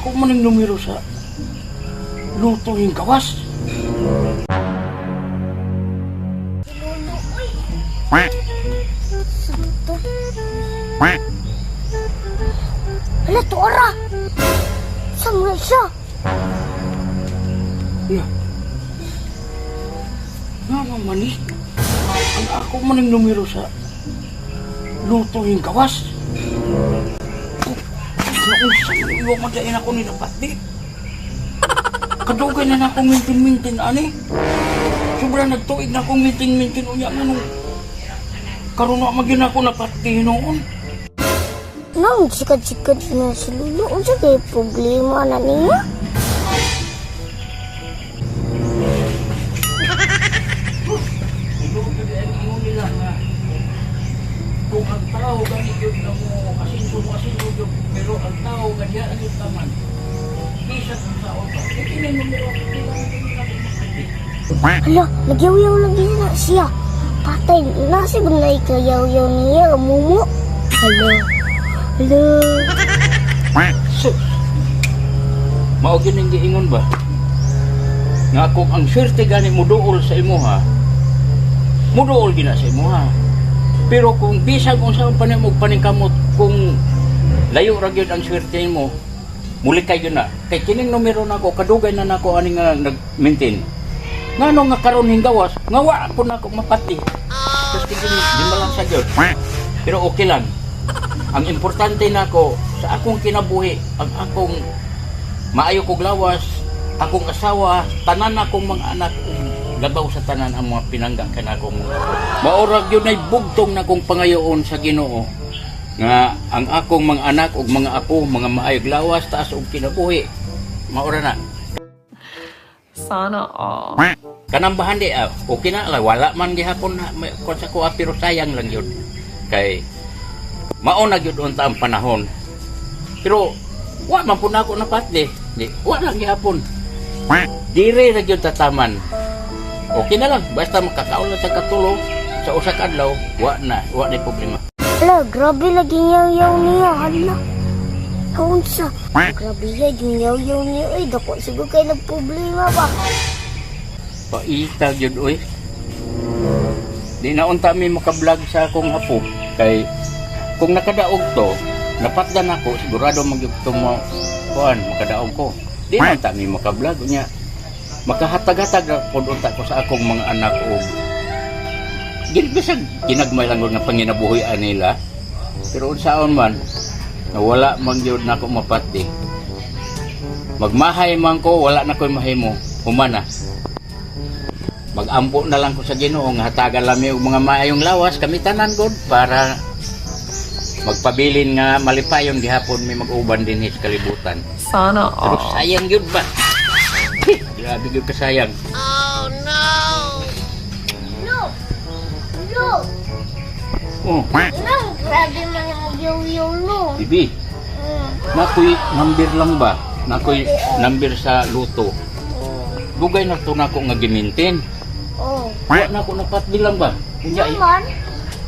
Ako man ang numero sa lotto yung gawas. Si Lolo, uy. Santo. Hala, tuara. Saan mo siya? Ya. Nga naman eh. Ang ako man ang numero sa lotto yung gawas. Nausa mo yung madain ako ni Napatdi. Kadugay na na akong mintin-mintin, ani. Sobra nagtuig na akong mintin-mintin unya nga nung karon na magin ako napatdi noon. Nang sikat-sikat na si Lolo, unsa kay problema na niya? Ito ang ingon nila nga kung ang tao gani gyud na mo asinso mo asinso gyud pero ang tao gani ang gyud taman bisan ang tao ba kini numero kailangan mapatdi. Hala, nagyaw-yaw lagi na siya. Patay, nasa ba na ikayaw-yaw niya, mumu? Hala, hala. Sus. Mao gyud ning giingon ba? Nga kung ang swerte gani mo duol sa imuha, muduol gina sa imuha. Pero kung bisag unsa pa nimo paningkamot kung layo ra gyud ang swerte mo, mulikay gyud na. Kay kining numero nako kadugay na nako ani nga nag-maintain. Ngano nga karon hinggawas, nga wa po nako mapati. Tapos kini di man lang sa gyud. Pero okay lang. Ang importante nako sa akong kinabuhi, ang akong maayo kog lawas, akong asawa, tanan akong mga anak ug labaw sa tanan ang mga pinangga kanakong mga apo. Maorag yun ay bugtong na kong pangayoon sa Ginoo nga ang akong mga anak ug mga apo mga maayog lawas taas ug kinabuhi. Maora na. Sana all. Kanang bahandi ah, okay na lang wala man gihapon na may kon sa kuha pero sayang lang yun. Kay mao na gyud unta ang panahon. Pero wa man pud nako napatdi. Di, wa lang gihapon. Dire ra gyud tataman. Okay na lang basta makakaon lang sa katulo sa usa ka adlaw, wa na, wa na problema. Hala, grabe lagi yaw-yaw niya, hala. Kaunsa? Grabe ya, yung yaw-yaw niya, uy, dako siguro kay nagproblema ba? Paita gyud oy. Di na unta mi makablog sa akong apo kay kung nakadaog to, napatdan ako sigurado magyud to mo kuan makadaog ko. Di na unta mi makablog unya. Makahatag-hatag ra pod unta ko sa akong mga anak og bisag ginagmay lang gud nga panginabuhi nila. Pero unsaon man nawala man gyud nako mapatdi. Magmahay man ko, wala na ko'y mahimo. Humana magampo na lang ko sa Ginoo nga hatagan lami og mga maayong lawas kami tanan god para magpabilin nga malipayon gihapon may mag-uban dinhi sa kalibutan. Sana Pero all. sayang gyud ba? Grabe gyud kasayang. Lo! Lo! Oh, Nang, grabe man yung yaw-yaw, lo. bibi, nakoy number lang ba? Nakoy number sa luto. Dugay na to nako nga gimintin. Oh. Wa na ko napatdi lang ba? Unya, Naman?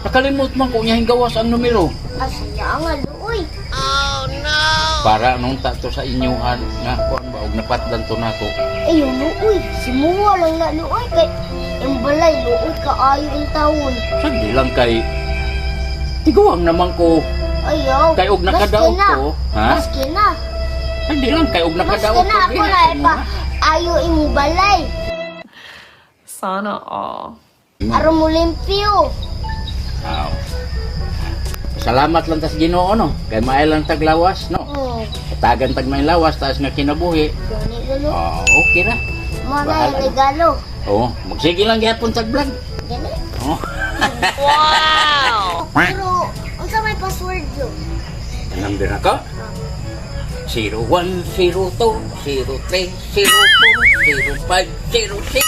nakalimot man ko unya hinggawas ang numero. Asya nga, lo, uy. Para nung ta to sa inyuhan nga kuan ba og napatdan to nako. Ay, luoy. Simuha lang na luoy. Kay, yung balay, luoy kaayo yung taon. Sagdi lang kay tiguang naman ko Ayaw. kay og nakadaog ko, ha? Maski na. Hindi lang kay og Maski nakadaog na ko. ako na ipa. Ayo imong balay. Sana all. Aron mo limpyo. Aw. Salamat lang tas Ginoo no. Kay maay lang taglawas no. Oh, Tagan tag may lawas taas nga kinabuhi. gani lalo. Oh, okay ra. Mga Bahala na. regalo. Oh, magsige lang gihapon tag vlog. Gani. Oh. Pero, unsa may password yo? Ang number ako? 01 02 03 04 05 06.